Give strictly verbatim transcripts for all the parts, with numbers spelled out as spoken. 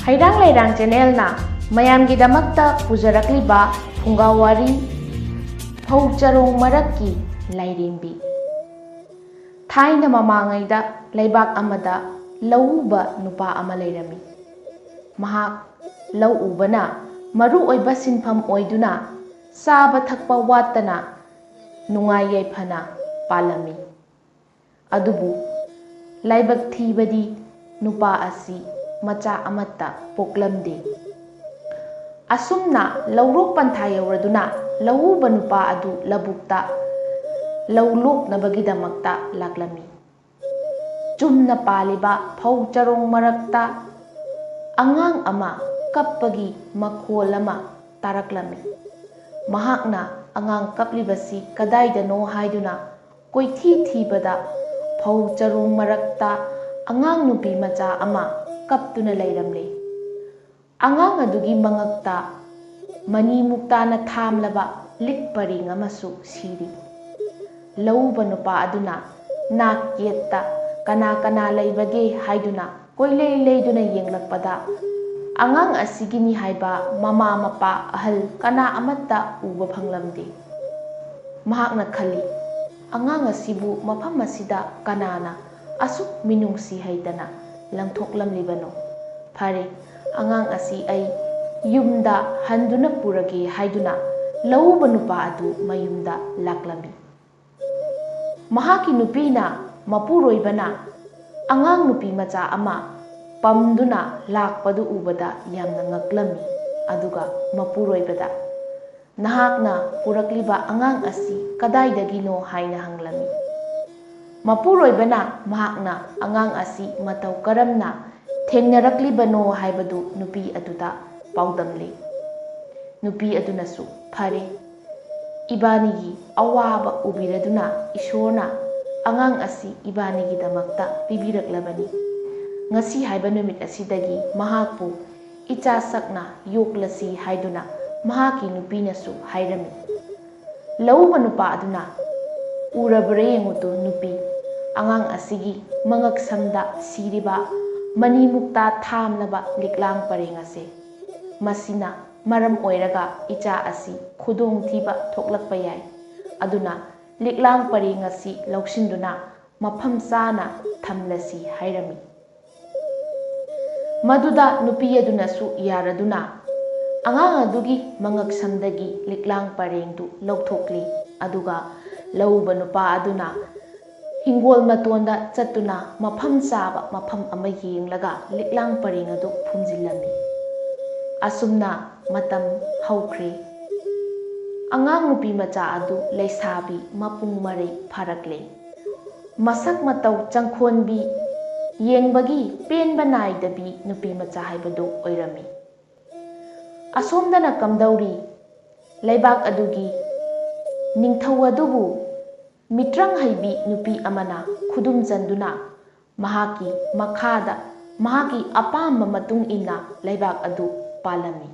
ꯍꯩꯔꯥꯡ ꯂꯩꯔꯥꯡ ꯆꯦꯅꯦꯜꯅ ꯃꯌꯥꯝꯒꯤꯗꯃꯛꯇ ꯄꯨꯖꯔꯛꯂꯤꯕ ꯐꯨꯡꯒꯥ ꯋꯥꯔꯤ, ꯐꯧ ꯆꯔꯣꯡ ꯃꯔꯛꯀꯤ ꯂꯥꯏꯔꯦꯝꯕꯤ꯫ ꯊꯥꯏꯅ ꯃꯃꯥꯡꯉꯩꯗ ꯂꯩꯕꯥꯛ ꯑꯃꯗ ꯂꯧꯎꯕ ꯅꯨꯄꯥ ꯑꯃ ꯂꯩꯔꯝꯃꯤ꯫ ꯃꯍꯥꯛ ꯂꯧ ꯎꯕꯅ ꯃꯔꯨ ꯑꯣꯏꯕ ꯁꯤꯟꯐꯝ ꯑꯣꯏꯗꯨꯅ ꯆꯥꯕ ꯊꯛꯄ ꯋꯥꯠꯇꯅ ꯅꯨꯡꯉꯥꯏ ꯌꯥꯏꯐꯅ ꯄꯥꯜꯂꯝꯃꯤ꯫ ꯑꯗꯨꯕꯨ ꯂꯥꯏꯕꯛ ꯊꯤꯕꯗꯤ ꯅꯨꯄꯥ ꯑꯁꯤ ꯃꯆꯥ ꯑꯃꯠꯇ ꯄꯣꯛꯂꯝꯗꯦ꯫ ꯑꯁꯨꯝꯅ ꯂꯧꯔꯣꯛ ꯄꯟꯊꯥ ꯌꯧꯔꯗꯨꯅ ꯂꯧꯎꯕ ꯅꯨꯄꯥ ꯑꯗꯨ ꯂꯧꯕꯨꯛꯇ ꯂꯧ ꯂꯣꯛꯅꯕꯒꯤꯗꯃꯛꯇ ꯂꯥꯛꯂꯝꯃꯤ꯫ ꯆꯨꯝꯅ ꯄꯥꯜꯂꯤꯕ ꯐꯧ ꯆꯔꯣꯡ ꯃꯔꯛꯇ ꯑꯉꯥꯡ ꯑꯃ ꯀꯞꯄꯒꯤ ꯃꯈꯣꯜ ꯑꯃ ꯇꯥꯔꯛꯂꯝꯃꯤ꯫ ꯃꯍꯥꯛꯅ ꯑꯉꯥꯡ ꯀꯞꯂꯤꯕꯁꯤ ꯀꯗꯥꯏꯗꯅꯣ ꯍꯥꯏꯗꯨꯅ ꯀꯣꯏꯊꯤ ꯊꯤꯕꯗ ꯐꯧ ꯆꯔꯣꯡ ꯃꯔꯛꯇ ꯑꯉꯥꯡ ꯅꯨꯄꯤ ꯃꯆꯥ ꯑꯃ ꯀꯞꯇꯨꯅ ꯂꯩꯔꯝꯂꯦ꯫ ꯑꯉꯥꯡ ꯑꯗꯨꯒꯤ ꯃꯉꯛꯇ ꯃꯅꯤ ꯃꯨꯛꯇꯥꯅ ꯊꯥꯝꯂꯕ ꯂꯤꯛ ꯄꯔꯦꯡ ꯑꯃꯁꯨ ꯁꯤꯔꯤ꯫ ꯂꯧꯎꯕ ꯅꯨꯄꯥ ꯑꯗꯨꯅ ꯅꯥꯛ ꯌꯦꯠꯇ ꯀꯅꯥ ꯀꯅꯥ ꯂꯩꯕꯒꯦ ꯍꯥꯏꯗꯨꯅ ꯀꯣꯏꯂꯩ ꯂꯩꯗꯨꯅ ꯌꯦꯡꯂꯛꯄꯗ ꯑꯉꯥꯡ ꯑꯁꯤꯒꯤꯅꯤ ꯍꯥꯏꯕ ꯃꯃꯥ ꯃꯄꯥ ꯑꯍꯜ ꯀꯅꯥ ꯑꯃꯠꯇ ꯎꯕ ꯐꯪꯂꯝꯗꯦ꯫ ꯃꯍꯥꯛꯅ ꯈꯜꯂꯤ, "ꯑꯉꯥꯡ ꯑꯁꯤꯕꯨ ꯃꯐꯝ ꯑꯁꯤꯗ ꯀꯅꯥꯅ ꯑꯁꯨꯛ ꯃꯤꯅꯨꯡꯁꯤ ꯍꯩꯇꯅ ꯂꯪꯊꯣꯛꯂꯝꯂꯤꯕꯅꯣ? ꯐꯔꯦ, ꯑꯉꯥꯡ ꯑꯁꯤ ꯑꯩ ꯌꯨꯝꯗ ꯍꯟꯗꯨꯅ ꯄꯨꯔꯒꯦ" ꯍꯥꯏꯗꯨꯅ ꯂꯧꯎꯕ ꯅꯨꯄꯥ ꯑꯗꯨ ꯃꯌꯨꯝꯗ ꯂꯥꯛꯂꯝꯃꯤ꯫ ꯃꯍꯥꯛꯀꯤ ꯅꯨꯄꯤꯅ ꯃꯄꯨꯔꯣꯏꯕꯅ ꯑꯉꯥꯡ ꯅꯨꯄꯤ ꯃꯆꯥ ꯑꯃ ꯄꯝꯗꯨꯅ ꯂꯥꯛꯄꯗꯨ ꯎꯕꯗ ꯌꯥꯝꯅ ꯉꯛꯂꯝꯃꯤ꯫ ꯑꯗꯨꯒ ꯃꯄꯨꯔꯣꯏꯕꯗ, "ꯅꯍꯥꯛꯅ ꯄꯨꯔꯛꯂꯤꯕ ꯑꯉꯥꯡ ꯑꯁꯤ ꯀꯗꯥꯏꯗꯒꯤꯅꯣ?" ꯍꯥꯏꯅ ꯍꯪꯂꯝꯃꯤ꯫ ꯃꯄꯨꯔꯣꯏꯕꯅ ꯃꯍꯥꯛꯅ ꯑꯉꯥꯡ ꯑꯁꯤ ꯃꯇꯧ ꯀꯔꯝꯅ ꯊꯦꯡꯅꯔꯛꯂꯤꯕꯅꯣ ꯍꯥꯏꯕꯗꯨ ꯅꯨꯄꯤ ꯑꯗꯨꯗ ꯄꯥꯎꯗꯝꯂꯤ꯫ ꯅꯨꯄꯤ ꯑꯗꯨꯅꯁꯨ, "ꯐꯔꯦ, ꯏꯕꯥꯅꯤꯒꯤ ꯑꯋꯥꯕ ꯎꯕꯤꯔꯗꯨꯅ ꯏꯁꯣꯔꯅ ꯑꯉꯥꯡ ꯑꯁꯤ ꯏꯕꯥꯅꯤꯒꯤꯗꯃꯛꯇ ꯄꯤꯕꯤꯔꯛꯂꯕꯅꯤ꯫ ꯉꯁꯤ ꯍꯥꯏꯕ ꯅꯨꯃꯤꯠ ꯑꯁꯤꯗꯒꯤ ꯃꯍꯥꯛꯄꯨ ꯏꯆꯥ ꯁꯛꯅ ꯌꯣꯛꯂꯁꯤ" ꯍꯥꯏꯗꯨꯅ ꯃꯍꯥꯛꯀꯤ ꯅꯨꯄꯤꯅꯁꯨ ꯍꯥꯏꯔꯝꯃꯤ꯫ ꯂꯧꯎꯕ ꯅꯨꯄꯥ ꯑꯗꯨꯅ, "ꯎꯔꯕ꯭ꯔꯥ ꯌꯦꯡꯉꯨꯇꯨ ꯅꯨꯄꯤ, ꯑꯉꯥꯡ ꯑꯁꯤꯒꯤ ꯃꯉꯛ ꯁꯝꯗ ꯁꯤꯔꯤꯕ ꯃꯅꯤ ꯃꯨꯛꯇꯥ ꯊꯥꯝꯂꯕ ꯂꯤꯛꯂꯥꯡ ꯄꯔꯦꯡ ꯑꯁꯦ꯫ ꯃꯁꯤꯅ ꯃꯔꯝ ꯑꯣꯏꯔꯒ ꯏꯆꯥ ꯑꯁꯤ ꯈꯨꯗꯣꯡꯊꯤꯕ ꯊꯣꯛꯂꯛꯄ ꯌꯥꯏ꯫ ꯑꯗꯨꯅ ꯂꯤꯛꯂꯥꯡ ꯄꯔꯦꯡ ꯑꯁꯤ ꯂꯧꯁꯤꯟꯗꯨꯅ ꯃꯐꯝ ꯆꯥꯅ ꯊꯝꯂꯁꯤ ꯍꯥꯏꯔꯝꯃꯤ꯫ ꯃꯗꯨꯗ ꯅꯨꯄꯤ ꯑꯗꯨꯅꯁꯨ ꯌꯥꯔꯗꯨꯅ ꯑꯉꯥꯡ ꯑꯗꯨꯒꯤ ꯃꯉꯛꯁꯝꯗꯒꯤ ꯂꯤꯛꯂꯥꯡ ꯄꯔꯦꯡꯗꯨ ꯂꯧꯊꯣꯛꯂꯤ꯫ ꯑꯗꯨꯒ ꯂꯧꯎꯕ ꯅꯨꯄꯥ ꯑꯗꯨꯅ ꯍꯤꯡꯒꯣꯜ ꯃꯇꯣꯟꯗ ꯆꯠꯇꯨꯅ ꯃꯐꯝ ꯆꯥꯕ ꯃꯐꯝ ꯑꯃ ꯌꯦꯡꯂꯒ ꯂꯤꯛꯂꯥꯡ ꯄꯔꯦꯡ ꯑꯗꯨ ꯐꯨꯝꯖꯤꯜꯂꯝꯃꯤ꯫ ꯑꯁꯨꯝꯅ ꯃꯇꯝ ꯍꯧꯈ꯭ꯔꯦ꯫ ꯑꯉꯥꯡ ꯅꯨꯄꯤ ꯃꯆꯥ ꯑꯗꯨ ꯂꯩꯁꯥꯕꯤ ꯃꯄꯨꯡ ꯃꯔꯩ ꯐꯥꯔꯛꯂꯦ꯫ ꯃꯁꯛ ꯃꯇꯧ ꯆꯪꯈꯣꯟꯕꯤ, ꯌꯦꯡꯕꯒꯤ ꯄꯦꯟꯕ ꯅꯥꯏꯗꯕꯤ ꯅꯨꯄꯤ ꯃꯆꯥ ꯍꯥꯏꯕꯗꯨ ꯑꯣꯏꯔꯝꯃꯤ꯫ ꯑꯁꯣꯝꯗꯅ ꯀꯝꯗꯧꯔꯤ? ꯂꯩꯕꯥꯛ ꯑꯗꯨꯒꯤ ꯅꯤꯡꯊꯧ ꯑꯗꯨꯕꯨ ꯃꯤꯇ꯭ꯔꯪ ꯍꯩꯕꯤ ꯅꯨꯄꯤ ꯑꯃꯅ ꯈꯨꯗꯨꯝ ꯆꯟꯗꯨꯅ ꯃꯍꯥꯛꯀꯤ ꯃꯈꯥꯗ ꯃꯍꯥꯛꯀꯤ ꯑꯄꯥꯝꯕ ꯃꯇꯨꯡ ꯏꯟꯅ ꯂꯩꯕꯥꯛ ꯑꯗꯨ ꯄꯥꯜꯂꯝꯃꯤ꯫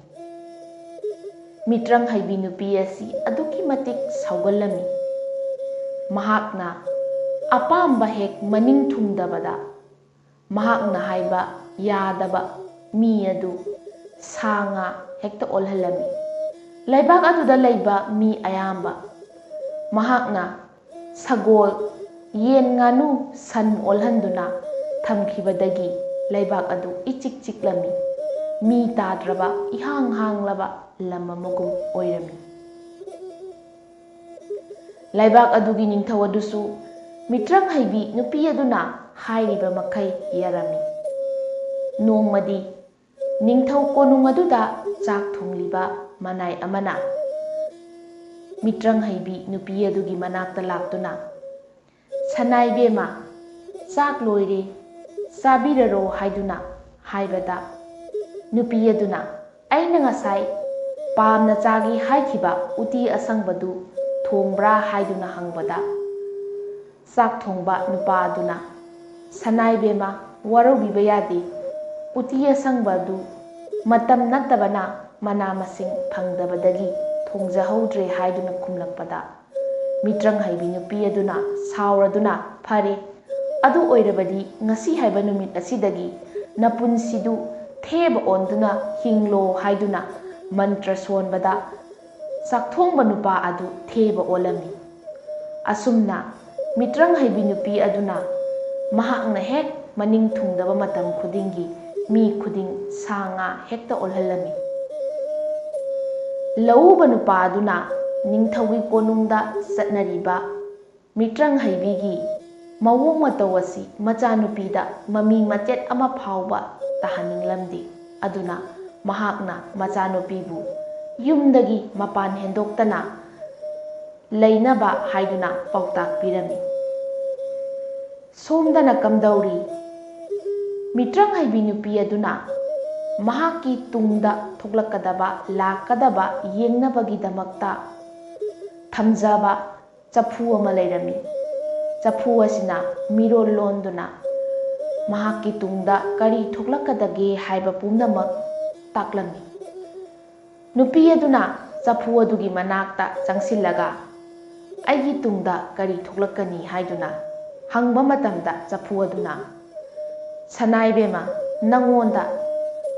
ꯃꯤꯇ꯭ꯔꯪ ꯍꯩꯕꯤ ꯅꯨꯄꯤ ꯑꯁꯤ ꯑꯗꯨꯛꯀꯤ ꯃꯇꯤꯛ ꯁꯥꯎꯒꯜꯂꯝꯃꯤ꯫ ꯃꯍꯥꯛꯅ ꯑꯄꯥꯝꯕ ꯍꯦꯛ ꯃꯅꯤꯡ ꯊꯨꯡꯗꯕꯗ ꯃꯍꯥꯛꯅ ꯍꯥꯏꯕ ꯌꯥꯗꯕ ꯃꯤ ꯑꯗꯨ ꯁꯥ ꯉꯥ ꯍꯦꯛꯇ ꯑꯣꯜꯍꯜꯂꯝꯃꯤ꯫ ꯂꯩꯕꯥꯛ ꯑꯗꯨꯗ ꯂꯩꯕ ꯃꯤ ꯑꯌꯥꯝꯕ ꯃꯍꯥꯛꯅ ꯁꯒꯣꯜ, ꯌꯦꯟ, ꯉꯥꯅꯨ, ꯁꯟ ꯑꯣꯜꯍꯟꯗꯨꯅ ꯊꯝꯈꯤꯕꯗꯒꯤ ꯂꯩꯕꯥꯛ ꯑꯗꯨ ꯏꯆꯤꯛ ꯆꯤꯛꯂꯝꯃꯤ꯫ ꯃꯤ ꯇꯥꯗ꯭ꯔꯕ ꯏꯍꯥꯡ ꯍꯥꯡꯂꯕ ꯂꯝ ꯑꯃꯒꯨꯝ ꯑꯣꯏꯔꯝꯃꯤ꯫ ꯂꯩꯕꯥꯛ ꯑꯗꯨꯒꯤ ꯅꯤꯡꯊꯧ ꯑꯗꯨꯁꯨ ꯃꯤꯇ꯭ꯔꯪ ꯍꯩꯕꯤ ꯅꯨꯄꯤ ꯑꯗꯨꯅ ꯍꯥꯏꯔꯤꯕ ꯃꯈꯩ ꯌꯥꯔꯝꯃꯤ꯫ ꯅꯣꯡꯃꯗꯤ ꯅꯤꯡꯊꯧ ꯀꯣꯅꯨꯡ ꯑꯗꯨꯗ ꯆꯥꯛ ꯊꯣꯡꯂꯤꯕ ꯃꯅꯥꯏ ꯑꯃꯅ ꯃꯤꯇ꯭ꯔꯪ ꯍꯩꯕꯤ ꯅꯨꯄꯤ ꯑꯗꯨꯒꯤ ꯃꯅꯥꯛꯇ ꯂꯥꯛꯇꯨꯅ, "ꯁꯅꯥꯏꯕꯦꯝꯃ, ꯆꯥꯛ ꯂꯣꯏꯔꯦ, ꯆꯥꯕꯤꯔꯔꯣ" ꯍꯥꯏꯗꯨꯅ ꯍꯥꯏꯕꯗ, ꯅꯨꯄꯤ ꯑꯗꯨꯅ, "ꯑꯩꯅ ꯉꯁꯥꯏ ꯄꯥꯝꯅ ꯆꯥꯒꯦ ꯍꯥꯏꯈꯤꯕ ꯎꯇꯤ ꯑꯁꯪꯕꯗꯨ ꯊꯣꯡꯕ꯭ꯔꯥ?" ꯍꯥꯏꯗꯨꯅ ꯍꯪꯕꯗ, ꯆꯥꯛ ꯊꯣꯡꯕ ꯅꯨꯄꯥ ꯑꯗꯨꯅ, "ꯁꯅꯥꯏꯕꯦꯝꯃ, ꯋꯥꯔꯧꯕꯤꯕ ꯌꯥꯗꯦ꯫ ꯎꯇꯤ ꯑꯁꯪꯕ ꯑꯗꯨ ꯃꯇꯝ ꯅꯠꯇꯕꯅ ꯃꯅꯥ ꯃꯁꯤꯡ ꯐꯪꯗꯕꯗꯒꯤ ꯊꯣꯡꯖꯍꯧꯗ꯭ꯔꯦ" ꯍꯥꯏꯗꯨꯅ ꯈꯨꯝꯂꯛꯄꯗ, ꯃꯤꯇ꯭ꯔꯪ ꯍꯩꯕꯤ ꯅꯨꯄꯤ ꯑꯗꯨꯅ ꯁꯥꯎꯔꯗꯨꯅ, "ꯐꯔꯦ, ꯑꯗꯨ ꯑꯣꯏꯔꯕꯗꯤ ꯉꯁꯤ ꯍꯥꯏꯕ ꯅꯨꯃꯤꯠ ꯑꯁꯤꯗꯒꯤ ꯅꯄꯨꯟꯁꯤꯗꯨ ꯊꯦꯕ ꯑꯣꯟꯗꯨꯅ ꯍꯤꯡꯂꯣ ꯍꯥꯏꯗꯨꯅ ꯃꯟꯇ꯭ꯔ ꯁꯣꯟꯕꯗ ꯆꯥꯛꯊꯣꯡꯕ ꯅꯨꯄꯥ ꯑꯗꯨ ꯊꯦꯕ ꯑꯣꯜꯂꯝꯃꯤ꯫ ꯑꯁꯨꯝꯅ ꯃꯤꯇ꯭ꯔꯪ ꯍꯩꯕꯤ ꯅꯨꯄꯤ ꯑꯗꯨꯅ ꯃꯍꯥꯛꯅ ꯍꯦꯛ ꯃꯅꯤꯡ ꯊꯨꯡꯗꯕ ꯃꯇꯝ ꯈꯨꯗꯤꯡꯒꯤ ꯃꯤ ꯈꯨꯗꯤꯡ ꯁꯥ ꯉꯥ ꯍꯦꯛꯇ ꯑꯣꯜꯍꯜꯂꯝꯃꯤ꯫ ꯂꯧꯎꯕ ꯅꯨꯄꯥ ꯑꯗꯨꯅ ꯅꯤꯡꯊꯧꯒꯤ ꯀꯣꯅꯨꯡꯗ ꯆꯠꯅꯔꯤꯕ ꯃꯤꯇ꯭ꯔꯪ ꯍꯩꯕꯤꯒꯤ ꯃꯑꯣꯡ ꯃꯇꯧ ꯑꯁꯤ ꯃꯆꯥꯅꯨꯄꯤꯗ ꯃꯃꯤ ꯃꯆꯦꯠ ꯑꯃ ꯐꯥꯎꯕ ꯇꯥꯍꯟꯅꯤꯡꯂꯝꯗꯦ꯫ ꯑꯗꯨꯅ ꯃꯍꯥꯛꯅ ꯃꯆꯥꯅꯨꯄꯤꯕꯨ ꯌꯨꯝꯗꯒꯤ ꯃꯄꯥꯟ ꯍꯦꯟꯗꯣꯛꯇꯅ ꯂꯩꯅꯕ ꯍꯥꯏꯗꯨꯅ ꯄꯥꯎꯇꯥꯛ ꯄꯤꯔꯝꯃꯤ꯫ ꯁꯣꯝꯗꯅ ꯀꯝꯗꯧꯔꯤ? ꯃꯤꯇ꯭ꯔꯪ ꯍꯩꯕꯤ ꯅꯨꯄꯤ ꯑꯗꯨꯅ ꯃꯍꯥꯛꯀꯤ ꯇꯨꯡꯗ ꯊꯣꯛꯂꯛꯀꯗꯕ, ꯂꯥꯛꯀꯗꯕ ꯌꯦꯡꯅꯕꯒꯤꯗꯃꯛꯇ ꯊꯝꯖꯕ ꯆꯐꯨ ꯑꯃ ꯂꯩꯔꯝꯃꯤ꯫ ꯆꯐꯨ ꯑꯁꯤꯅ ꯃꯤꯔꯣꯜ ꯂꯣꯟꯗꯨꯅ ꯃꯍꯥꯛꯀꯤ ꯇꯨꯡꯗ ꯀꯔꯤ ꯊꯣꯛꯂꯛꯀꯗꯒꯦ ꯍꯥꯏꯕ ꯄꯨꯝꯅꯃꯛ ꯇꯥꯛꯂꯝꯃꯤ꯫ ꯅꯨꯄꯤ ꯑꯗꯨꯅ ꯆꯐꯨ ꯑꯗꯨꯒꯤ ꯃꯅꯥꯛꯇ ꯆꯪꯁꯤꯜꯂꯒ "ꯑꯩꯒꯤ ꯇꯨꯡꯗ ꯀꯔꯤ ꯊꯣꯛꯂꯛꯀꯅꯤ?" ꯍꯥꯏꯗꯨꯅ ꯍꯪꯕ ꯃꯇꯝꯗ ꯆꯐꯨ ꯑꯗꯨꯅ, "ꯁꯅꯥ ꯏꯕꯦꯝꯃ, ꯅꯪꯉꯣꯟꯗ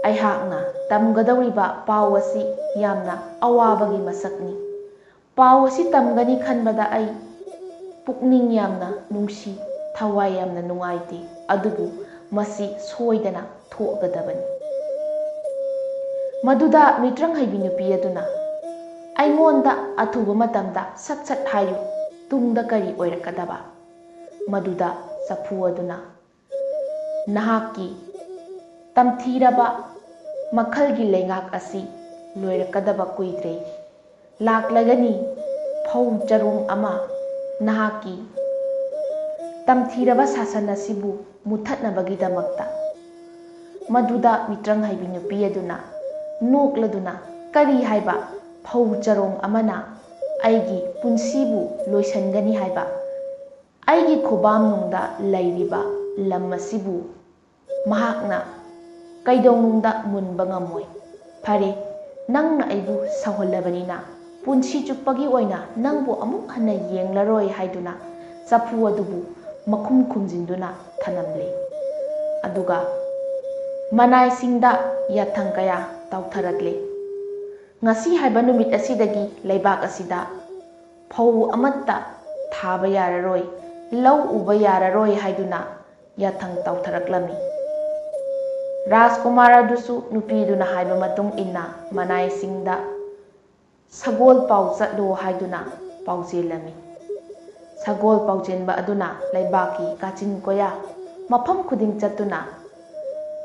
ꯑꯩꯍꯥꯛꯅ ꯇꯝꯒꯗꯧꯔꯤꯕ ꯄꯥꯎ ꯑꯁꯤ ꯌꯥꯝꯅ ꯑꯋꯥꯕꯒꯤ ꯃꯁꯛꯅꯤ꯫ ꯄꯥꯎ ꯑꯁꯤ ꯇꯝꯒꯅꯤ ꯈꯟꯕꯗ ꯑꯩ ꯄꯨꯛꯅꯤꯡ ꯌꯥꯝꯅ ꯅꯨꯡꯁꯤ, ꯊꯋꯥꯏ ꯌꯥꯝꯅ ꯅꯨꯡꯉꯥꯏꯇꯦ, ꯑꯗꯨꯕꯨ ꯃꯁꯤ ꯁꯣꯏꯗꯅ ꯊꯣꯛꯑꯒꯗꯕꯅꯤ꯫" ꯃꯗꯨꯗ ꯃꯤꯇ꯭ꯔꯪ ꯍꯩꯕꯤ ꯅꯨꯄꯤ ꯑꯗꯨꯅ, "ꯑꯩꯉꯣꯟꯗ ꯑꯊꯨꯕ ꯃꯇꯝꯗ ꯁꯠ ꯁꯠ ꯍꯥꯏꯌꯨ, ꯇꯨꯡꯗ ꯀꯔꯤ ꯑꯣꯏꯔꯛꯀꯗꯕ?" ꯃꯗꯨꯗ ꯆꯐꯨ ꯑꯗꯨꯅ, "ꯅꯍꯥꯛꯀꯤ ꯇꯝꯊꯤꯔꯕ ꯃꯈꯜꯒꯤ ꯂꯩꯉꯥꯛ ꯑꯁꯤ ꯂꯣꯏꯔꯛꯀꯗꯕ ꯀꯨꯏꯗ꯭ꯔꯦ꯫ ꯂꯥꯛꯂꯒꯅꯤ ꯐꯧ ꯆꯔꯣꯡ ꯑꯃ ꯅꯍꯥꯛꯀꯤ ꯇꯝꯊꯤꯔꯕ ꯁꯥꯁꯟ ꯑꯁꯤꯕꯨ ꯃꯨꯊꯠꯅꯕꯒꯤꯗꯃꯛꯇ꯫" ꯃꯗꯨꯗ ꯃꯤꯇ꯭ꯔꯪ ꯍꯩꯕꯤ ꯅꯨꯄꯤ ꯑꯗꯨꯅ ꯅꯣꯛꯂꯗꯨꯅ, "ꯀꯔꯤ ꯍꯥꯏꯕ? ꯐꯧ ꯆꯔꯣꯡ ꯑꯃꯅ ꯑꯩꯒꯤ ꯄꯨꯟꯁꯤꯕꯨ ꯂꯣꯏꯁꯤꯟꯒꯅꯤ ꯍꯥꯏꯕ? ꯑꯩꯒꯤ ꯈꯨꯕꯥꯝꯅꯨꯡꯗ ꯂꯩꯔꯤꯕ ꯂꯝ ꯑꯁꯤꯕꯨ ꯃꯍꯥꯛꯅ ꯀꯩꯗꯧꯅꯨꯡꯗ ꯃꯨꯟꯕ ꯉꯝꯃꯣꯏ꯫ ꯐꯔꯦ, ꯅꯪꯅ ꯑꯩꯕꯨ ꯁꯥꯎꯍꯜꯂꯕꯅꯤꯅ ꯄꯨꯟꯁꯤ ꯆꯨꯞꯄꯒꯤ ꯑꯣꯏꯅ ꯅꯪꯕꯨ ꯑꯃꯨꯛ ꯍꯟꯅ ꯌꯦꯡꯂꯔꯣꯏ" ꯍꯥꯏꯗꯨꯅ ꯆꯐꯨ ꯑꯗꯨꯕꯨ ꯃꯈꯨꯝ ꯈꯨꯝꯖꯤꯟꯗꯨꯅ ꯊꯅꯝꯂꯦ꯫ ꯑꯗꯨꯒ ꯃꯅꯥꯏꯁꯤꯡꯗ ꯌꯥꯊꯪ ꯀꯌꯥ ꯇꯧꯊꯔꯛꯂꯦ꯫ "ꯉꯁꯤ ꯍꯥꯏꯕ ꯅꯨꯃꯤꯠ ꯑꯁꯤꯗꯒꯤ ꯂꯩꯕꯥꯛ ꯑꯁꯤꯗ ꯐꯧ ꯑꯃꯠꯇ ꯊꯥꯕ ꯌꯥꯔꯔꯣꯏ, ꯂꯧ ꯎꯕ ꯌꯥꯔꯔꯣꯏ" ꯍꯥꯏꯗꯨꯅ ꯌꯥꯊꯪ ꯇꯧꯊꯔꯛꯂꯝꯃꯤ꯫ ꯔꯥꯖꯀꯨꯃꯥꯔ ꯑꯗꯨꯁꯨ ꯅꯨꯄꯤꯗꯨꯅ ꯍꯥꯏꯕ ꯃꯇꯨꯡ ꯏꯟꯅ ꯃꯅꯥꯏꯁꯤꯡꯗ "ꯁꯒꯣꯜ ꯄꯥꯎ ꯆꯠꯂꯨ" ꯍꯥꯏꯗꯨꯅ ꯄꯥꯎꯖꯦꯜꯂꯝꯃꯤ꯫ ꯁꯒꯣꯜ ꯄꯥꯎꯖꯦꯟꯕ ꯑꯗꯨꯅ ꯂꯩꯕꯥꯛꯀꯤ ꯀꯥꯆꯤꯟ ꯀꯣꯌꯥ ꯃꯐꯝ ꯈꯨꯗꯤꯡ ꯆꯠꯇꯨꯅ,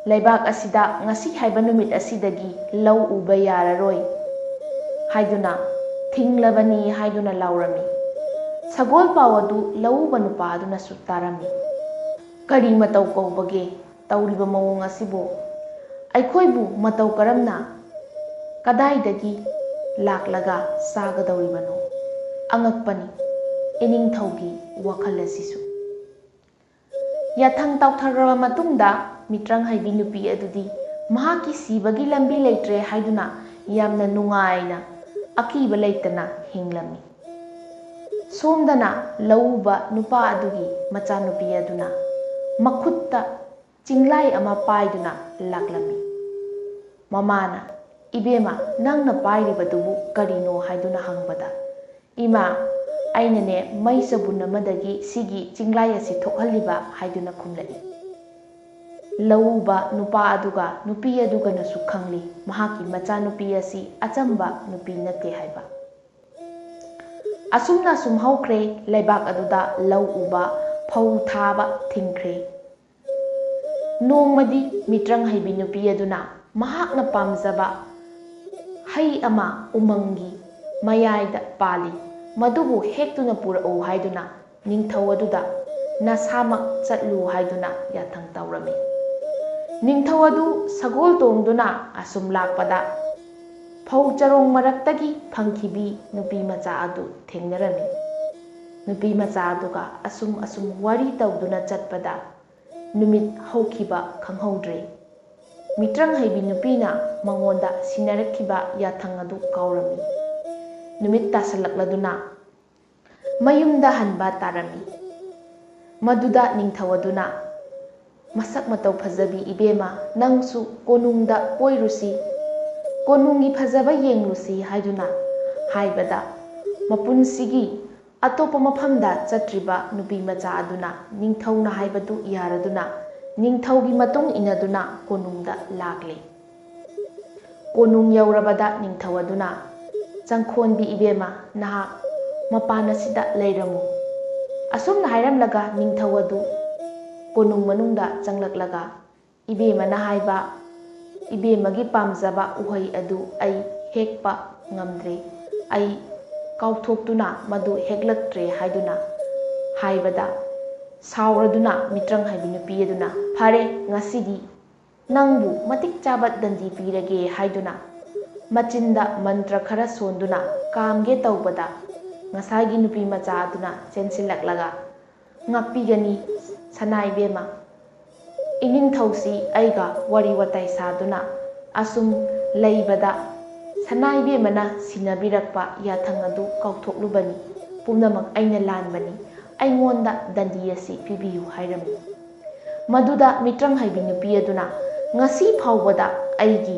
"ꯂꯩꯕꯥꯛ ꯑꯁꯤꯗ ꯉꯁꯤ ꯍꯥꯏꯕ ꯅꯨꯃꯤꯠ ꯑꯁꯤꯗꯒꯤ ꯂꯧ ꯎꯕ ꯌꯥꯔꯔꯣꯏ" ꯍꯥꯏꯗꯨꯅ ꯊꯤꯡꯂꯕꯅꯤ ꯍꯥꯏꯗꯨꯅ ꯂꯥꯎꯔꯝꯃꯤ꯫ ꯁꯒꯣꯜ ꯄꯥꯎ ꯑꯗꯨ ꯂꯧꯎꯕ ꯅꯨꯄꯥ ꯑꯗꯨꯅꯁꯨ ꯇꯥꯔꯝꯃꯤ꯫ "ꯀꯔꯤ ꯃꯇꯧ ꯀꯧꯕꯒꯦ ꯇꯧꯔꯤꯕ ꯃꯑꯣꯡ ꯑꯁꯤꯕꯨ? ꯑꯩꯈꯣꯏꯕꯨ ꯃꯇꯧ ꯀꯔꯝꯅ, ꯀꯗꯥꯏꯗꯒꯤ ꯂꯥꯛꯂꯒ ꯆꯥꯒꯗꯧꯔꯤꯕꯅꯣ? ꯑꯉꯛꯄꯅꯤ ꯏꯅꯤꯡꯊꯧꯒꯤ ꯋꯥꯈꯜ ꯑꯁꯤꯁꯨ"꯫ ꯌꯥꯊꯪ ꯇꯧꯊꯈ꯭ꯔꯕ ꯃꯇꯨꯡꯗ ꯃꯤꯇ꯭ꯔꯪ ꯍꯩꯕꯤ ꯅꯨꯄꯤ ꯑꯗꯨꯗꯤ ꯃꯍꯥꯛꯀꯤ ꯁꯤꯕꯒꯤ ꯂꯝꯕꯤ ꯂꯩꯇ꯭ꯔꯦ ꯍꯥꯏꯗꯨꯅ ꯌꯥꯝꯅ ꯅꯨꯡꯉꯥꯏꯅ, ꯑꯀꯤꯕ ꯂꯩꯇꯅ ꯍꯤꯡꯂꯝꯃꯤ꯫ ꯁꯣꯝꯗꯅ ꯂꯧꯎꯕ ꯅꯨꯄꯥ ꯑꯗꯨꯒꯤ ꯃꯆꯥꯅꯨꯄꯤ ꯑꯗꯨꯅ ꯃꯈꯨꯠꯇ ꯆꯤꯡꯂꯥꯏ ꯑꯃ ꯄꯥꯏꯗꯨꯅ ꯂꯥꯛꯂꯝꯃꯤ꯫ ꯃꯃꯥꯅ, "ꯏꯕꯦꯝꯃ, ꯅꯪꯅ ꯄꯥꯏꯔꯤꯕꯗꯨꯕꯨ ꯀꯔꯤꯅꯣ?" ꯍꯥꯏꯗꯨꯅ ꯍꯪꯕꯗ, "ꯏꯃꯥ, ꯑꯩꯅꯅꯦ ꯃꯩ ꯆꯕꯨꯟ ꯑꯃꯗꯒꯤ ꯁꯤꯒꯤ ꯆꯤꯡꯂꯥꯏ ꯑꯁꯤ ꯊꯣꯛꯍꯜꯂꯤꯕ" ꯍꯥꯏꯗꯨꯅ ꯈꯨꯝꯂꯛꯏ꯫ ꯂꯧꯎꯕ ꯅꯨꯄꯥ ꯑꯗꯨꯒ ꯅꯨꯄꯤ ꯑꯗꯨꯒꯅꯁꯨ ꯈꯪꯂꯤ ꯃꯍꯥꯛꯀꯤ ꯃꯆꯥꯅꯨꯄꯤ ꯑꯁꯤ ꯑꯆꯝꯕ ꯅꯨꯄꯤ ꯅꯠꯇꯦ ꯍꯥꯏꯕ꯫ ꯑꯁꯨꯝꯅ ꯁꯨꯝ ꯍꯧꯈ꯭ꯔꯦ꯫ ꯂꯩꯕꯥꯛ ꯑꯗꯨꯗ ꯂꯧ ꯎꯕ, ꯐꯧ ꯊꯥꯕ ꯊꯤꯡꯈ꯭ꯔꯦ꯫ ꯅꯣꯡꯃꯗꯤ ꯃꯤꯇ꯭ꯔꯪ ꯍꯩꯕꯤ ꯅꯨꯄꯤ ꯑꯗꯨꯅ ꯃꯍꯥꯛꯅ ꯄꯥꯝꯖꯕ ꯍꯩ ꯑꯃ ꯎꯃꯪꯒꯤ ꯃꯌꯥꯏꯗ ꯄꯥꯜꯂꯤ, ꯃꯗꯨꯕꯨ ꯍꯦꯛꯇꯨꯅ ꯄꯨꯔꯛꯎ ꯍꯥꯏꯗꯨꯅ ꯅꯤꯡꯊꯧ ꯑꯗꯨꯗ "ꯅꯁꯥꯃꯛ ꯆꯠꯂꯨ" ꯍꯥꯏꯗꯨꯅ ꯌꯥꯊꯪ ꯇꯧꯔꯝꯃꯤ꯫ ꯅꯤꯡꯊꯧ ꯑꯗꯨ ꯁꯒꯣꯜ ꯇꯣꯡꯗꯨꯅ ꯑꯁꯨꯝ ꯂꯥꯛꯄꯗ, ꯐꯧ ꯆꯔꯣꯡ ꯃꯔꯛꯇꯒꯤ ꯐꯪꯈꯤꯕꯤ ꯅꯨꯄꯤ ꯃꯆꯥ ꯑꯗꯨ ꯊꯦꯡꯅꯔꯝꯃꯤ꯫ ꯅꯨꯄꯤ ꯃꯆꯥ ꯑꯗꯨꯒ ꯑꯁꯨꯝ ꯑꯁꯨꯝ ꯋꯥꯔꯤ ꯇꯧꯗꯨꯅ ꯆꯠꯄꯗ, ꯅꯨꯃꯤꯠ ꯍꯧꯈꯤꯕ ꯈꯪꯍꯧꯗ꯭ꯔꯦ꯫ ꯃꯤꯇ꯭ꯔꯪ ꯍꯩꯕꯤ ꯅꯨꯄꯤꯅ ꯃꯉꯣꯟꯗ ꯁꯤꯟꯅꯔꯛꯈꯤꯕ ꯌꯥꯊꯪ ꯑꯗꯨ ꯀꯥꯎꯔꯝꯃꯤ꯫ ꯅꯨꯃꯤꯠ ꯇꯥꯁꯜꯂꯛꯂꯗꯨꯅ ꯃꯌꯨꯝꯗ ꯍꯟꯕ ꯇꯥꯔꯝꯃꯤ꯫ ꯃꯗꯨꯗ ꯅꯤꯡꯊꯧ ꯑꯗꯨꯅ, "ꯃꯁꯛ ꯃꯇꯧ ꯐꯖꯕꯤ ꯏꯕꯦꯝꯃ, ꯅꯪꯁꯨ ꯀꯣꯅꯨꯡꯗ ꯀꯣꯏꯔꯨꯁꯤ, ꯀꯣꯅꯨꯡꯒꯤ ꯐꯖꯕ ꯌꯦꯡꯂꯨꯁꯤ" ꯍꯥꯏꯗꯨꯅ ꯍꯥꯏꯕꯗ, ꯃꯄꯨꯟꯁꯤꯒꯤ ꯑꯇꯣꯞꯄ ꯃꯐꯝꯗ ꯆꯠꯇ꯭ꯔꯤꯕ ꯅꯨꯄꯤ ꯃꯆꯥ ꯑꯗꯨꯅ ꯅꯤꯡꯊꯧꯅ ꯍꯥꯏꯕꯗꯨ ꯌꯥꯔꯗꯨꯅ, ꯅꯤꯡꯊꯧꯒꯤ ꯃꯇꯨꯡ ꯏꯟꯅꯗꯨꯅ ꯀꯣꯅꯨꯡꯗ ꯂꯥꯛꯂꯦ꯫ ꯀꯣꯅꯨꯡ ꯌꯧꯔꯕꯗ ꯅꯤꯡꯊꯧ ꯑꯗꯨꯅ, "ꯆꯪꯈꯣꯟꯕꯤ ꯏꯕꯦꯝꯃ, ꯅꯍꯥꯛ ꯃꯄꯥꯟ ꯑꯁꯤꯗ ꯂꯩꯔꯝꯃꯨ"꯫ ꯑꯁꯨꯝꯅ ꯍꯥꯏꯔꯝꯂꯒ ꯅꯤꯡꯊꯧ ꯑꯗꯨ ꯀꯣꯅꯨꯡ ꯃꯅꯨꯡꯗ ꯆꯪꯂꯛꯂꯒ, "ꯏꯕꯦꯝꯃꯅ ꯍꯥꯏꯕ, ꯏꯕꯦꯝꯃꯒꯤ ꯄꯥꯝꯖꯕ ꯎꯍꯩ ꯑꯗꯨ ꯑꯩ ꯍꯦꯛꯄ ꯉꯝꯗ꯭ꯔꯦ꯫ ꯑꯩ ꯀꯥꯎꯊꯣꯛꯇꯨꯅ ꯃꯗꯨ ꯍꯦꯛꯂꯛꯇ꯭ꯔꯦ" ꯍꯥꯏꯗꯨꯅ ꯍꯥꯏꯕꯗ, ꯁꯥꯎꯔꯗꯨꯅ ꯃꯤꯇ꯭ꯔꯪ ꯍꯩꯕꯤ ꯅꯨꯄꯤ ꯑꯗꯨꯅ, "ꯐꯔꯦ, ꯉꯁꯤꯗꯤ ꯅꯪꯕꯨ ꯃꯇꯤꯛ ꯆꯥꯕ ꯗꯟꯗꯤ ꯄꯤꯔꯒꯦ" ꯍꯥꯏꯗꯨꯅ ꯃꯆꯤꯟꯗ ꯃꯟꯇ꯭ꯔ ꯈꯔ ꯁꯣꯟꯗꯨꯅ ꯀꯥꯝꯒꯦ ꯇꯧꯕꯗ, ꯉꯁꯥꯏꯒꯤ ꯅꯨꯄꯤ ꯃꯆꯥ ꯑꯗꯨꯅ ꯆꯦꯟꯁꯤꯜꯂꯛꯂꯒ, "ꯉꯥꯛꯄꯤꯒꯅꯤ ꯁꯅꯥ ꯏꯕꯦꯝꯃ, ꯏꯅꯤꯡꯊꯧꯁꯤ ꯑꯩꯒ ꯋꯥꯔꯤ ꯋꯥꯇꯥꯏ ꯁꯥꯗꯨꯅ ꯑꯁꯨꯝ ꯂꯩꯕꯗ ꯁꯅꯥ ꯏꯕꯦꯝꯃꯅ ꯁꯤꯟꯅꯕꯤꯔꯛꯄ ꯌꯥꯊꯪ ꯑꯗꯨ ꯀꯥꯎꯊꯣꯛꯂꯨꯕꯅꯤ꯫ ꯄꯨꯝꯅꯃꯛ ꯑꯩꯅ ꯂꯥꯟꯕꯅꯤ꯫ ꯑꯩꯉꯣꯟꯗ ꯗꯟꯗꯤ ꯑꯁꯤ ꯄꯤꯕꯤꯌꯨ" ꯍꯥꯏꯔꯝꯃꯤ꯫ ꯃꯗꯨꯗ ꯃꯤꯇ꯭ꯔꯪ ꯍꯩꯕꯤ ꯅꯨꯄꯤ ꯑꯗꯨꯅ, "ꯉꯁꯤ ꯐꯥꯎꯕꯗ ꯑꯩꯒꯤ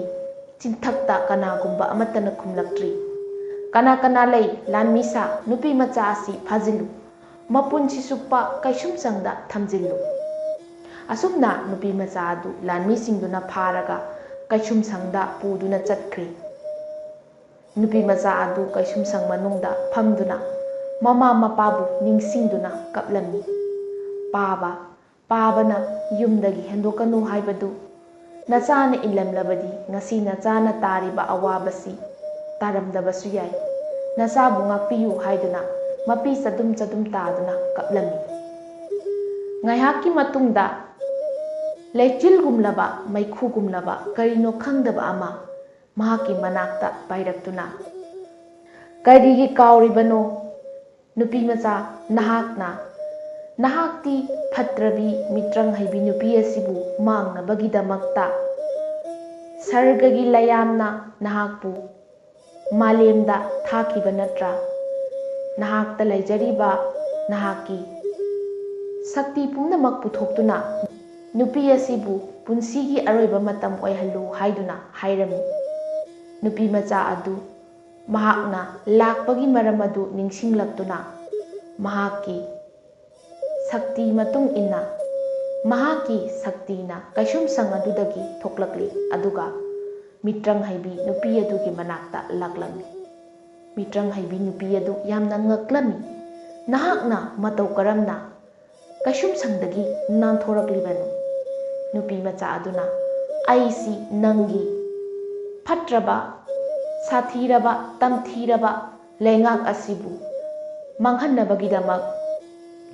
ꯆꯤꯟꯊꯛꯇ ꯀꯅꯥꯒꯨꯝꯕ ꯑꯃꯠꯇꯅ ꯈꯨꯝꯂꯛꯇ꯭ꯔꯤ꯫ ꯀꯅꯥ ꯀꯅꯥ ꯂꯩ? ꯂꯥꯟꯃꯤꯁꯥ, ꯅꯨꯄꯤ ꯃꯆꯥ ꯑꯁꯤ ꯐꯥꯖꯤꯜꯂꯨ꯫ ꯃꯄꯨꯟꯁꯤ ꯆꯨꯞꯄ ꯀꯩꯁꯨꯝꯁꯪꯗ ꯊꯝꯖꯤꯜꯂꯨ"꯫ ꯑꯁꯨꯝꯅ ꯅꯨꯄꯤ ꯃꯆꯥ ꯑꯗꯨ ꯂꯥꯟꯃꯤꯁꯤꯡꯗꯨꯅ ꯐꯥꯔꯒ ꯀꯩꯁꯨꯝꯁꯪꯗ ꯄꯨꯗꯨꯅ ꯆꯠꯈ꯭ꯔꯦ꯫ ꯅꯨꯄꯤ ꯃꯆꯥ ꯑꯗꯨ ꯀꯩꯁꯨꯝꯁꯪ ꯃꯅꯨꯡꯗ ꯐꯝꯗꯨꯅ ꯃꯃꯥ ꯃꯄꯥꯕꯨ ꯅꯤꯡꯁꯤꯡꯗꯨꯅ ꯀꯞꯂꯝꯃꯤ꯫ "ꯄꯥꯕ, ꯄꯥꯕꯅ ꯌꯨꯝꯗꯒꯤ ꯍꯦꯟꯗꯣꯛꯀꯅꯨ ꯍꯥꯏꯕꯗꯨ ꯅꯆꯥꯅ ꯏꯜꯂꯝꯂꯕꯗꯤ ꯉꯁꯤ ꯅꯆꯥꯅ ꯇꯥꯔꯤꯕ ꯑꯋꯥꯕꯁꯤ ꯇꯥꯔꯝꯗꯕꯁꯨ ꯌꯥꯏ꯫ ꯅꯆꯥꯕꯨ ꯉꯥꯛꯄꯤꯌꯨ" ꯍꯥꯏꯗꯨꯅ ꯃꯄꯤ ꯆꯗꯨꯝ ꯆꯗꯨꯝ ꯇꯥꯗꯨꯅ ꯀꯞꯂꯝꯃꯤ꯫ ꯉꯥꯏꯍꯥꯛꯀꯤ ꯃꯇꯨꯡꯗ ꯂꯩꯆꯤꯜꯒꯨꯝꯂꯕ, ꯃꯩꯈꯨꯒꯨꯝꯂꯕ ꯀꯔꯤꯅꯣ ꯈꯪꯗꯕ ꯑꯃ ꯃꯍꯥꯛꯀꯤ ꯃꯅꯥꯛꯇ ꯄꯥꯏꯔꯛꯇꯨꯅ, "ꯀꯔꯤꯒꯤ ꯀꯥꯎꯔꯤꯕꯅꯣ? ꯅꯨꯄꯤ ꯃꯆꯥ, ꯅꯍꯥꯛꯅ, ꯅꯍꯥꯛꯇꯤ ꯐꯠꯇ꯭ꯔꯕꯤ, ꯃꯤꯇ꯭ꯔꯪ ꯍꯩꯕꯤ ꯅꯨꯄꯤ ꯑꯁꯤꯕꯨ ꯃꯥꯡꯅꯕꯒꯤꯗꯃꯛꯇ ꯁꯔꯒꯒꯤ ꯂꯩꯌꯥꯝꯅ ꯅꯍꯥꯛꯄꯨ ꯃꯥꯂꯦꯝꯗ ꯊꯥꯈꯤꯕ ꯅꯠꯇ꯭ꯔꯥ? ꯅꯍꯥꯛꯇ ꯂꯩꯖꯔꯤꯕ ꯅꯍꯥꯛꯀꯤ ꯁꯛꯇꯤ ꯄꯨꯝꯅꯃꯛ ꯄꯨꯊꯣꯛꯇꯨꯅ ꯅꯨꯄꯤ ꯑꯁꯤꯕꯨ ꯄꯨꯟꯁꯤꯒꯤ ꯑꯔꯣꯏꯕ ꯃꯇꯝ ꯑꯣꯏꯍꯜꯂꯨ ꯍꯥꯏꯗꯨꯅ ꯍꯥꯏꯔꯝꯃꯤ꯫ ꯅꯨꯄꯤ ꯃꯆꯥ ꯑꯗꯨ ꯃꯍꯥꯛꯅ ꯂꯥꯛꯄꯒꯤ ꯃꯔꯝ ꯑꯗꯨ ꯅꯤꯡꯁꯤꯡꯂꯛꯇꯨꯅ ꯃꯍꯥꯛꯀꯤ ꯁꯛꯇꯤ ꯃꯇꯨꯡ ꯏꯟꯅ ꯃꯍꯥꯛꯀꯤ ꯁꯛꯇꯤꯅ ꯀꯩꯁꯨꯝꯁꯪ ꯑꯗꯨꯗꯒꯤ ꯊꯣꯛꯂꯛꯂꯤ, ꯑꯗꯨꯒ ꯃꯤꯇ꯭ꯔꯪ ꯍꯩꯕꯤ ꯅꯨꯄꯤ ꯑꯗꯨꯒꯤ ꯃꯅꯥꯛꯇ ꯂꯥꯛꯂꯝꯃꯤ꯫ ꯃꯤꯇ꯭ꯔꯪ ꯍꯩꯕꯤ ꯅꯨꯄꯤ ꯑꯗꯨ ꯌꯥꯝꯅ ꯉꯛꯂꯝꯃꯤ꯫ "ꯅꯍꯥꯛꯅ ꯃꯇꯧ ꯀꯔꯝꯅ ꯀꯩꯁꯨꯝꯁꯪꯗꯒꯤ ꯅꯥꯟꯊꯣꯔꯛꯂꯤꯕꯅꯣ?" ꯅꯨꯄꯤ ꯃꯆꯥ ꯑꯗꯨꯅ, "ꯑꯩꯁꯤ ꯅꯪꯒꯤ ꯐꯠꯇ꯭ꯔꯕ, ꯁꯥꯊꯤꯔꯕ, ꯇꯝꯊꯤꯔꯕ ꯂꯩꯉꯥꯛ ꯑꯁꯤꯕꯨ ꯃꯥꯡꯍꯟꯅꯕꯒꯤꯗꯃꯛ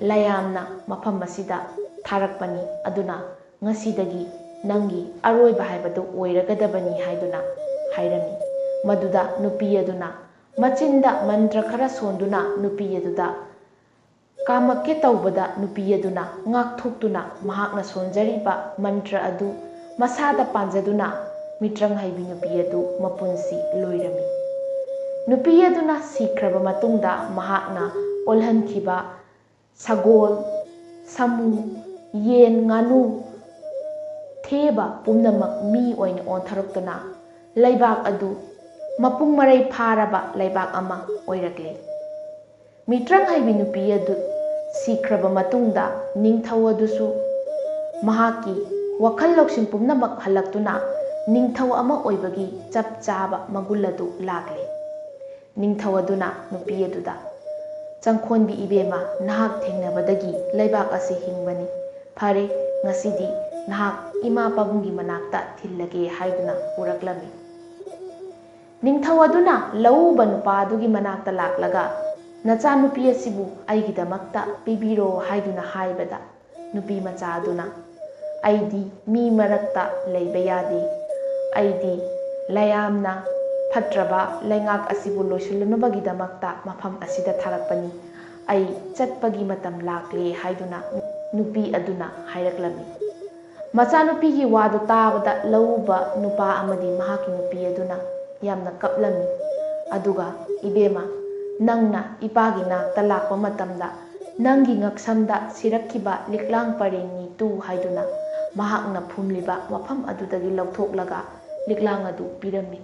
ꯂꯌꯥꯝꯅ ꯃꯐꯝ ꯑꯁꯤꯗ ꯊꯥꯔꯛꯄꯅꯤ꯫ ꯑꯗꯨꯅ ꯉꯁꯤꯗꯒꯤ ꯅꯪꯒꯤ ꯑꯔꯣꯏꯕ ꯍꯥꯏꯕꯗꯨ ꯑꯣꯏꯔꯒꯗꯕꯅꯤ" ꯍꯥꯏꯗꯨꯅ ꯍꯥꯏꯔꯝꯃꯤ꯫ ꯃꯗꯨꯗ ꯅꯨꯄꯤ ꯑꯗꯨꯅ ꯃꯆꯤꯟꯗ ꯃꯟꯇ꯭ꯔ ꯈꯔ ꯁꯣꯟꯗꯨꯅ ꯅꯨꯄꯤ ꯑꯗꯨꯗ ꯀꯥꯝꯃꯛꯀꯦ ꯇꯧꯕꯗ, ꯅꯨꯄꯤ ꯑꯗꯨꯅ ꯉꯥꯛꯊꯣꯛꯇꯨꯅ ꯃꯍꯥꯛꯅ ꯁꯣꯟꯖꯔꯤꯕ ꯃꯟꯇ꯭ꯔ ꯑꯗꯨ ꯃꯁꯥꯗ ꯄꯥꯟꯖꯗꯨꯅ ꯃꯤꯇ꯭ꯔꯪ ꯍꯩꯕꯤ ꯅꯨꯄꯤ ꯑꯗꯨ ꯃꯄꯨꯟꯁꯤ ꯂꯣꯏꯔꯝꯃꯤ꯫ ꯅꯨꯄꯤ ꯑꯗꯨꯅ ꯁꯤꯈ꯭ꯔꯕ ꯃꯇꯨꯡꯗ ꯃꯍꯥꯛꯅ ꯑꯣꯜꯍꯟꯈꯤꯕ ꯁꯒꯣꯜ, ꯁꯥꯃꯨ, ꯌꯦꯟ, ꯉꯥꯅꯨ, ꯊꯦꯕ ꯄꯨꯝꯅꯃꯛ ꯃꯤ ꯑꯣꯏꯅ ꯑꯣꯟꯊꯣꯔꯛꯇꯨꯅ ꯂꯩꯕꯥꯛ ꯑꯗꯨ ꯃꯄꯨꯡ ꯃꯔꯩ ꯐꯥꯔꯕ ꯂꯩꯕꯥꯛ ꯑꯃ ꯑꯣꯏꯔꯛꯂꯦ꯫ ꯃꯤꯇ꯭ꯔꯪ ꯍꯩꯕꯤ ꯅꯨꯄꯤ ꯑꯗꯨ ꯁꯤꯈ꯭ꯔꯕ ꯃꯇꯨꯡꯗ ꯅꯤꯡꯊꯧ ꯑꯗꯨꯁꯨ ꯃꯍꯥꯛꯀꯤ ꯋꯥꯈꯜ ꯂꯧꯁꯤꯡ ꯄꯨꯝꯅꯃꯛ ꯍꯜꯂꯛꯇꯨꯅ ꯅꯤꯡꯊꯧ ꯑꯃ ꯑꯣꯏꯕꯒꯤ ꯆꯞ ꯆꯥꯕ ꯃꯒꯨꯟ ꯑꯗꯨ ꯂꯥꯛꯂꯦ꯫ ꯅꯤꯡꯊꯧ ꯑꯗꯨꯅ ꯅꯨꯄꯤ ꯑꯗꯨꯗ, "ꯆꯪꯈꯣꯟꯕꯤ ꯏꯕꯦꯝꯃ, ꯅꯍꯥꯛ ꯊꯦꯡꯅꯕꯗꯒꯤ ꯂꯩꯕꯥꯛ ꯑꯁꯤ ꯍꯤꯡꯕꯅꯤ꯫ ꯐꯔꯦ, ꯉꯁꯤꯗꯤ ꯅꯍꯥꯛ ꯏꯃꯥ ꯄꯥꯕꯨꯡꯒꯤ ꯃꯅꯥꯛꯇ ꯊꯤꯜꯂꯒꯦ" ꯍꯥꯏꯗꯨꯅ ꯄꯨꯔꯛꯂꯝꯃꯤ꯫ ꯅꯤꯡꯊꯧ ꯑꯗꯨꯅ ꯂꯧꯎꯕ ꯅꯨꯄꯥ ꯑꯗꯨꯒꯤ ꯃꯅꯥꯛꯇ ꯂꯥꯛꯂꯒ, "ꯅꯆꯥꯅꯨꯄꯤ ꯑꯁꯤꯕꯨ ꯑꯩꯒꯤꯗꯃꯛꯇ ꯄꯤꯕꯤꯔꯣ" ꯍꯥꯏꯗꯨꯅ ꯍꯥꯏꯕꯗ, ꯅꯨꯄꯤ ꯃꯆꯥ ꯑꯗꯨꯅ, "ꯑꯩꯗꯤ ꯃꯤ ꯃꯔꯛꯇ ꯂꯩꯕ ꯌꯥꯗꯦ꯫ ꯑꯩꯗꯤ ꯂꯌꯥꯝꯅ ꯐꯠꯇ꯭ꯔꯕ ꯂꯩꯉꯥꯛ ꯑꯁꯤꯕꯨ ꯂꯣꯏꯁꯤꯜꯂꯨꯅꯕꯒꯤꯗꯃꯛꯇ ꯃꯐꯝ ꯑꯁꯤꯗ ꯊꯥꯔꯛꯄꯅꯤ꯫ ꯑꯩ ꯆꯠꯄꯒꯤ ꯃꯇꯝ ꯂꯥꯛꯂꯦ" ꯍꯥꯏꯗꯨꯅ ꯅꯨꯄꯤ ꯑꯗꯨꯅ ꯍꯥꯏꯔꯛꯂꯝꯃꯤ꯫ ꯃꯆꯥꯅꯨꯄꯤꯒꯤ ꯋꯥꯗꯨ ꯇꯥꯕꯗ ꯂꯧꯎꯕ ꯅꯨꯄꯥ ꯑꯃꯗꯤ ꯃꯍꯥꯛꯀꯤ ꯅꯨꯄꯤ ꯑꯗꯨꯅ ꯌꯥꯝꯅ ꯀꯞꯂꯝꯃꯤ꯫ ꯑꯗꯨꯒ, "ꯏꯕꯦꯝꯃ, ꯅꯪꯅ ꯏꯄꯥꯒꯤ ꯅꯥꯛꯇ ꯂꯥꯛꯄ ꯃꯇꯝꯗ "ꯅꯪꯒꯤ ꯉꯛꯁꯝꯗ ꯁꯤꯔꯛꯈꯤꯕ ꯂꯤꯛꯂꯥꯡ ꯄꯔꯦꯡꯅꯤ ꯇꯨ" ꯍꯥꯏꯗꯨꯅ ꯃꯍꯥꯛꯅ ꯐꯨꯝꯂꯤꯕ ꯃꯐꯝ ꯑꯗꯨꯗꯒꯤ ꯂꯧꯊꯣꯛꯂꯒ ꯂꯤꯛꯂꯥꯡ ꯑꯗꯨ ꯄꯤꯔꯝꯃꯤ꯫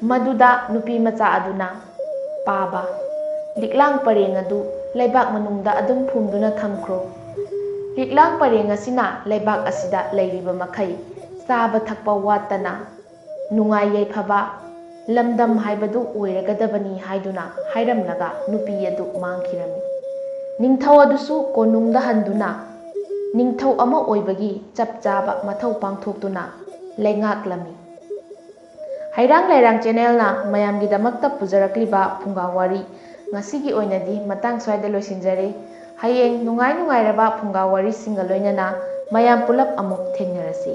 ꯃꯗꯨꯗ ꯅꯨꯄꯤ ꯃꯆꯥ ꯑꯗꯨꯅ, "ꯄꯥꯕ, ꯂꯤꯛꯂꯥꯡ ꯄꯔꯦꯡ ꯑꯗꯨ ꯂꯩꯕꯥꯛ ꯃꯅꯨꯡꯗ ꯑꯗꯨꯝ ꯐꯨꯝꯗꯨꯅ ꯊꯝꯈ꯭ꯔꯣ꯫ ꯂꯤꯛꯂꯥꯡ ꯄꯔꯦꯡ ꯑꯁꯤꯅ ꯂꯩꯕꯥꯛ ꯑꯁꯤꯗ ꯂꯩꯔꯤꯕ ꯃꯈꯩ ꯆꯥꯕ ꯊꯛꯄ ꯋꯥꯠꯇꯅ ꯅꯨꯡꯉꯥꯏ ꯌꯥꯏꯐꯕ ꯂꯝꯗꯝ ꯍꯥꯏꯕꯗꯨ ꯑꯣꯏꯔꯒꯗꯕꯅꯤ" ꯍꯥꯏꯗꯨꯅ ꯍꯥꯏꯔꯝꯂꯒ ꯅꯨꯄꯤ ꯑꯗꯨ ꯃꯥꯡꯈꯤꯔꯝꯃꯤ꯫ ꯅꯤꯡꯊꯧ ꯑꯗꯨꯁꯨ ꯀꯣꯅꯨꯡꯗ ꯍꯟꯗꯨꯅ ꯅꯤꯡꯊꯧ ꯑꯃ ꯑꯣꯏꯕꯒꯤ ꯆꯞ ꯆꯥꯕ ꯃꯊꯧ ꯄꯥꯡꯊꯣꯛꯇꯨꯅ ꯂꯩꯉꯥꯛꯂꯝꯃꯤ꯫ ꯍꯩꯔꯥꯡ ꯂꯩꯔꯥꯡ ꯆꯦꯅꯦꯜꯅ ꯃꯌꯥꯝꯒꯤꯗꯃꯛꯇ ꯄꯨꯖꯔꯛꯂꯤꯕ ꯐꯨꯡꯒꯥ ꯋꯥꯔꯤ ꯉꯁꯤꯒꯤ ꯑꯣꯏꯅꯗꯤ ꯃꯇꯥꯡ ꯁ꯭ꯋꯥꯏꯗ ꯂꯣꯏꯁꯤꯟꯖꯔꯦ꯫ ꯍꯌꯦꯡ ꯅꯨꯡꯉꯥꯏ ꯅꯨꯡꯉꯥꯏꯔꯕ ꯐꯨꯡꯒꯥ ꯋꯥꯔꯤꯁꯤꯡꯒ ꯂꯣꯏꯅꯅ ꯃꯌꯥꯝ ꯄꯨꯂꯞ ꯑꯃꯨꯛ ꯊꯦꯡꯅꯔꯁꯤ꯫